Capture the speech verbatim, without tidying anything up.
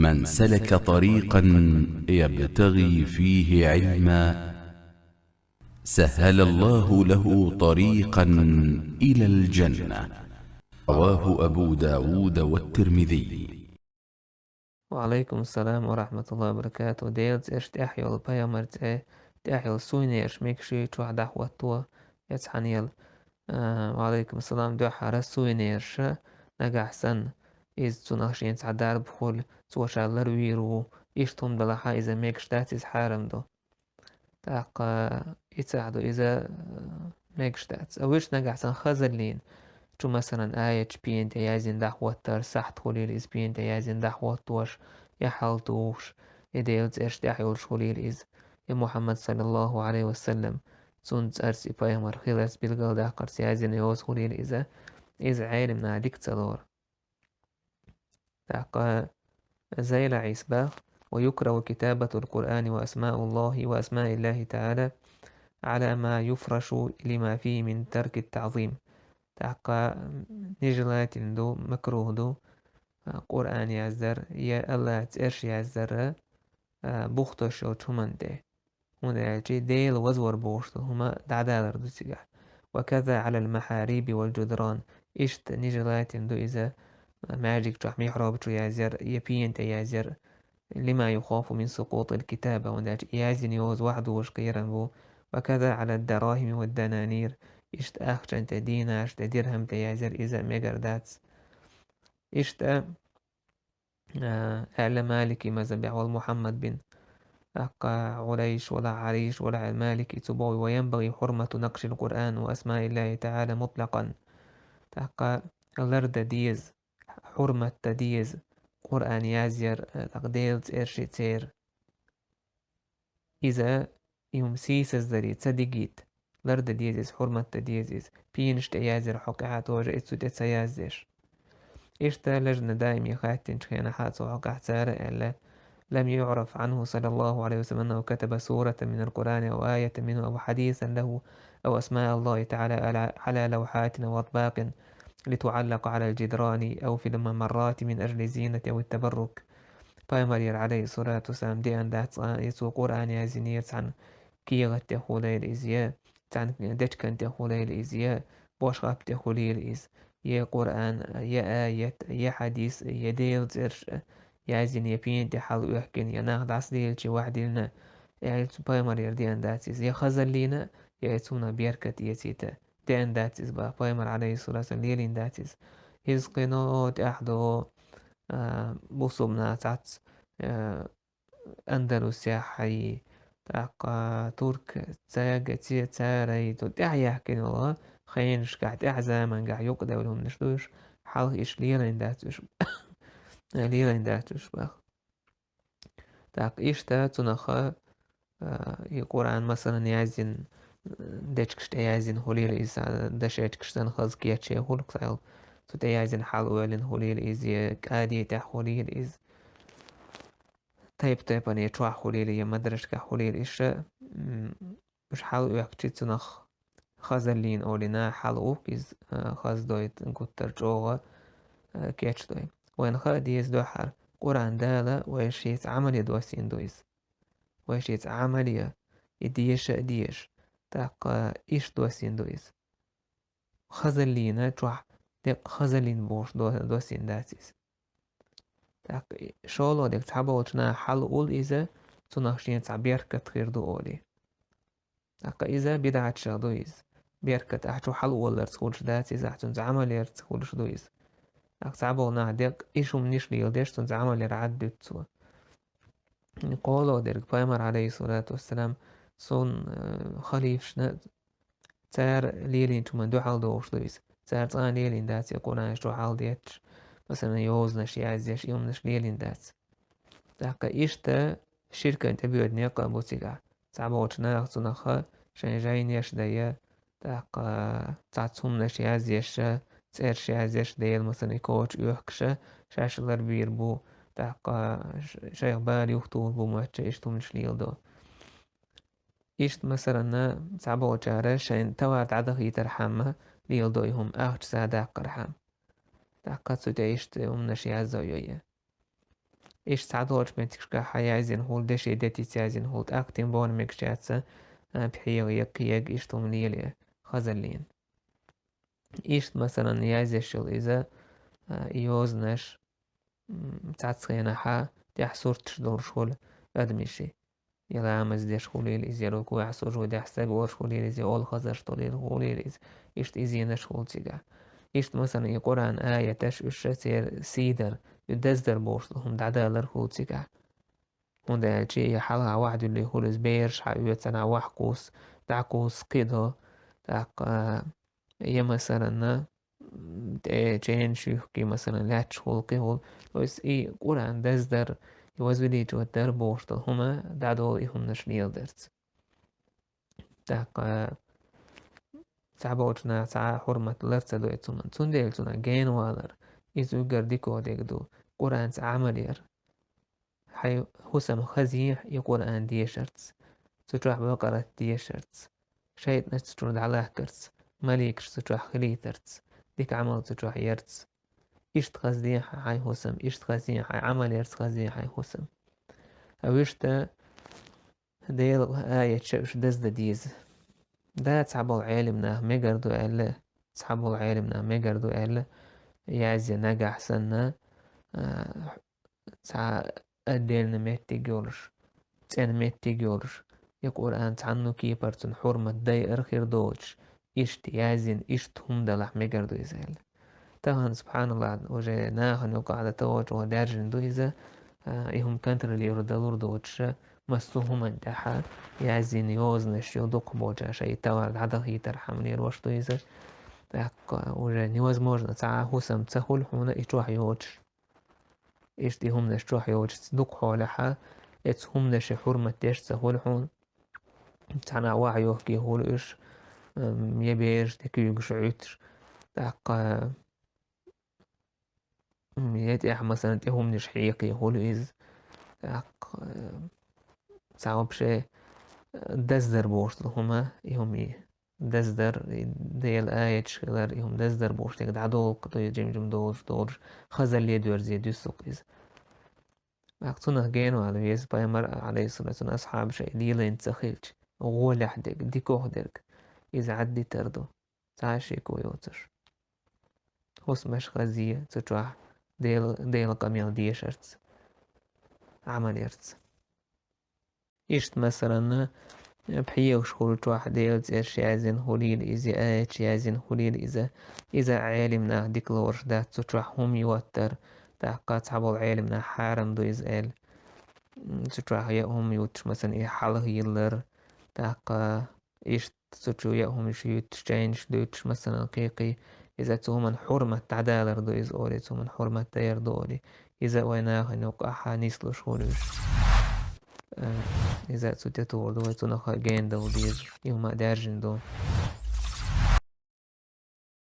من سلك طريقا يبتغي فيه علما سهل الله له طريقا إلى الجنة. رواه أبو داود والترمذي. وعليكم السلام ورحمة الله وبركاته. Дела цӀераш тӀехь йолу, пайхамар цӀе тӀехь йолу суйнераш мегаш ю чохь дӀахӀотто я цхьаьна ела? А, ва Ӏалайкум салам, дуьххьара суйнераш, нагахь санна иза цунах шен цхьа дарба хуьлу, цо ша ларвийр ву, иштта хӀума далахь а иза мегаш дац, иза хьарам ду. ТӀаккха и цхьаъ ду, иза, а, мегаш дац. А вуьш нагахь санна хазаллина, чу, масалан, аяташ пена тӀе яздина дӀахӀоттар, сахьт хуьлийла иза пена тӀе яздина дӀахӀоттош, я хьалтухуш, я Делан цӀераш тӀехь йолуш хуьлийла иза, я Мухьаммад саллаллаху Ӏалайхи ва саллам, цуьнан цӀарца и пайхамар хиларца, билгалдаккхарца яздина йоза хуьлийла иза, иза Ӏелам наха дика ца лору. ТӀаккха Зайлаӏис боху: «ويكره كتابة القرآن وأسماء الله، وأسماء الله تعالى على ما يفرش لما فيه من ترك التعظيم». ТӀаккха нежелательно ду, макрух ду, а, Къуръан яздар, я АллахӀан цӀераш яздар, а, бухтош йолчу хӀуманна тӀе. ХӀунда аьлча Дела вазвар бохуш долу хӀума дӀадалар ду цигахь. «وكذا على المحاريب والجدران». Иштта нежелательно ду иза, маьждиг чохь, михьроб чу язъяр, я пена тӀе язъяр, «لما يخاف من سقوط الكتابة», хӀунда аьлча яздина йоза вахьдолуш кхерам бу. «وكذا على الدراهم والدنانير». Иштта ахчанна тӀе, динарш тӀе, дирхам тӀе язъяр иза мегар дац. Иштта а, аьлла Малики мазхабехь волу Мухьаммад бин, тӀаккха Ӏурайш вала, Ӏариш вала, Малики цо боху: «وينبغي حرمة نقش القرآن وأسماء الله تعالى مطلقا». ТӀаккха лардан деза, хьурмат дан деза Къуръан язъяр, тӀаккха Делан цӀераш церан. Иза и хӀума сийсаздаре ца дигийта, лардан деза иза, хьурмат дан деза иза. Пенаш тӀе язъяр хьокъехь а тоже, иза цу тӀе ца яздеш. Иштта лажна даиме хаьттинчу хенахь а цу хьокъехь цара аьлла: «لم يعرف عنه صلى الله عليه وسلم أنه كتب سورة من القرآن أو آية منه أو حديثا له أو أسماء الله تعالى على، على لوحات أو أطباق لتعلق على الجدران أو في الممرات من أجل الزينة أو التبرك». Пайхамарера, Ӏалайхиссалату вассалам, деана дац цкъа, я цо Къуръан яздинера цхьана кехат тӀе хуьлийла иза, я цхьана дечкен тӀе хуьлийла иза, я бошхапа тӀе хуьлийла иза, я Къуръан, я аят, я хьадис, я Делан цӀераш яздина, я пена тӀе хьалаоьхкина, я нах дӀасадиллича вахьдиллина, аьлла цу пайхамарера деана дац иза, я хазаллина, я цунах беркат эцийта. Деана дац иза боху, пайхамар, Ӏалайхиссалату вассалам, лелийна дац иза. Иза кхин а тӀаьхьа ду, а, бусулба нахаца, а, Андалусехь хьай, тӀаккха турк цаьрга ца-, царай, цу тӀаьхьа яьхкина йолу хенашкахь, тӀаьхьа замангахь юкъадевлла хӀуманаш ду уьш, хьалха иштта лелийна дац уьш, лелийна дац уьш боху. ТӀаккха иштта цунах, а, и Къуръан, масалан, яздина, дечкаш тӀе яздина хуьлийла иза, дашечкаш санна хаза кечъян хуьлу цхьа йолу, цу тӀе яздина хьалаоьллина хуьлийла иза, я кӀади тӀехь хуьлийла иза. Тайп-тайпана я чохь хуьлийла, я мадрашкахь хуьлийла иша, м, уьш хьалаоьхкича цунах хазаллина олий наха хьалаухку иза, а, хаза дой, гуттар а чӀогӀа, а, кечдой. Вайна хаа деза дуьххьара, Къуръан Дала вайшица Ӏамал ян доссийна ду иза. Вайшица Ӏамал ян, и деша а дезаш, тӀаккха иштта доссийна ду иза. Хазаллина чохь, деккъа хазаллина бохуш до-, доссийна дац иза. ТӀаккха и шолгӀа дерг, цхьаболчу наха хьалауллу иза, цунах шен цхьа беркат хир ду олий. ТӀаккха иза бидӀаташах ду иза. Беркат ахь чу хьалаолларца хуьлуш дац иза, ахь цуьнца Ӏамал ярца хуьлуш ду иза. ТӀаккха цхьаболу нах деккъа и шумниш леладеш, цуьнца Ӏамал яр Ӏад дуьту цо. КхоалгӀа дерг, пайхамар, Ӏалайхиссалату вассалам, цуьнан, э, халифашна, цара лелийначу хӀуманна дуьхьал догӀуш ду иза. Цара цкъа а лелийна дац и Къуръан чохь хьалдетташ, масалан, йозанаш яздеш, и хӀуманаш лелийна дац. ТӀаккха иштта ширкан тӀебоьду некъ а бу цигахь. Цхьаболчу наха цунах шайн жайнеш дан я, тӀаккха цхьацца хӀуманаш яздеш, цӀераш яздеш, Делан, масалан, и коча оьхкуш, шаьш ларбийр бу, тӀаккха ш-, шайх бала юхатухур бу моьттуш, иштта хӀуманаш леладо. Иштта, масалан, цхьаболчара шайн товар дӀадахийтархьама леладо и хӀума, ахча схьадаккхархьама. ТӀаккха цу тӀе иштта хӀуманаш яздо йо я. Иштта цхьадолчу меттигашкахь яздина хуьлу, деши детица яздина хуьлу, тӀаккха тем более мегаш яц, а, пхьегӀа, яккхий, иштта хӀума лело хазаллина. Иштта, масалан, яздеш йолу иза, а, и йозанаш, м, цхьацца хенахь тӀехь сурташ долуш хуьлу адамашна. Я ламаз деш хуьлийла иза, я рукуӀехь, сужудехь стаг волуш хуьлийла иза, я олхазарш долийла хуьлийла иза. Иштта изенаш хуьлу цигахь. Иштта, масалан, и Къуръан аяташ, уьш церан сий дар, и даздар бохуш долу хӀума дӀадалар хуьлу цигахь. ХӀунда аьлча и хьалха вахьа дуьллий хуьлу иза, бераш хьаоьцу, цхьана вахьа кхуссу, дӀакхуссу, кхидо, тӀаккха, я, масалан, тӀе ченаш юьхкий, масалан, лаьтташ хуьлу, кхин хуьлу. То есть и Къуръан даздар, и возвеличивать дар бохуш долу хӀума дӀадолу и хӀуманаш леладарца. ТӀаккха цхьаболчу наха цхьа а хьурмат лар ца до и цунна. Цундела цунах генавалар, иза уггар дика дерг ду, Къуръанца Ӏамал яр. Хьайн хӀусам хазъехьа и Къуръан дешарца, цу чохь бакъарат дешарца, шайтӀанаш цу чуьра дӀалахкарца, маликаш цу чохь хилийтарца, дика Ӏамал цу чохь ярца. Иштта хазъехьа хьайн хӀусам, иштта хазъехьа хьайн Ӏамал ярца хазъехьа хьайн хӀусам. Ткъа вуьшта Делан аяташа уьш даздан деза. Да, цхьаболу Ӏелам нах мегар ду аьлла, цхьаболу Ӏелам нах мегар ду аьлла, язъе нагахь санна, а, цхьа отдельно меттиг йолуш, цӀена меттиг йолуш, и Къуръан цхьанна кепара цунна хьурмат дайар хир доцуш, иштта яздина, иштта хӀума далахь мегар ду иза аьлла. Тахана, субханаллахӀ, уже нахана юкъахь дан тахочу гӀо даьржина ду иза, а, и хӀума контролировать далур доцуша, массо а хӀуманна тӀехь яздина йозанаш ю дукхахболчара шайн и товар дӀадахийтархьама лелош ду иза. ТӀаккха уже невозможно, цхьа а хӀусам ца хуьлу хьуна и чохь йоцуш. Иштта и хӀуманаш чохь йоцуш дукха хьолехь, эцу хӀуманашан хьурмат деш ца хуьлу хьуна. Цхьана вахьа юьхкий хуьлу уьш, м, я бераш тӀе куьйгаш Ӏуьттуш, тӀаккха, м, я тӀехь, масалан, тӀе хӀуманаш хьекхий хуьлу иза. ТӀаккха, м, цхьа вообще, э, даздар бохуш долу хӀума, и хӀума и даздар, и Делан аяташ хилар, и хӀума даздар бохуш дерг дӀадолу, то есть жим-жим долуш, долуш, хазалле доьрзе дуьсу иза. ТӀаккха цунах генавала веза, пайхамар, алейхиссалату, цуьнан асхьабаша и лелийна ца хилча, гӀолехь дерг, дикох дерг, иза Ӏаддитар ду, цхьа а шеко йоцуш. ХӀусамаш хазъе цу чохь Дела, Делан къамел дешарца, Ӏамал ярца. Иштта, масалан, пхьегӀаш хуьлу чохь Делан цӀераш яздина хуьлийла иза, аяташ яздина хуьлийла иза, иза Ӏелам нах дика лоруш дац, цу чохь хӀума йоттар, тӀаккха цхьаболу Ӏелам нах хьарам ду иза аьлла. М, цу чохь я хӀума юттуш, масалан, и хьалха йиллар, тӀаккха иштта цу чу я хӀуманаш юттуш, чайнаш дуьттуш, масалан, кхин-кхин. Иза цу хӀуманна хьурмат дӀадалар ду иза олий, цу хӀуманна хьурмат даяр ду олий. Иза вайн нахана юкъахь нислуш хуьлуш. Э, иза цу тӀе тухур ду, вай цунах гена дала деза. И хӀума даьржина ду.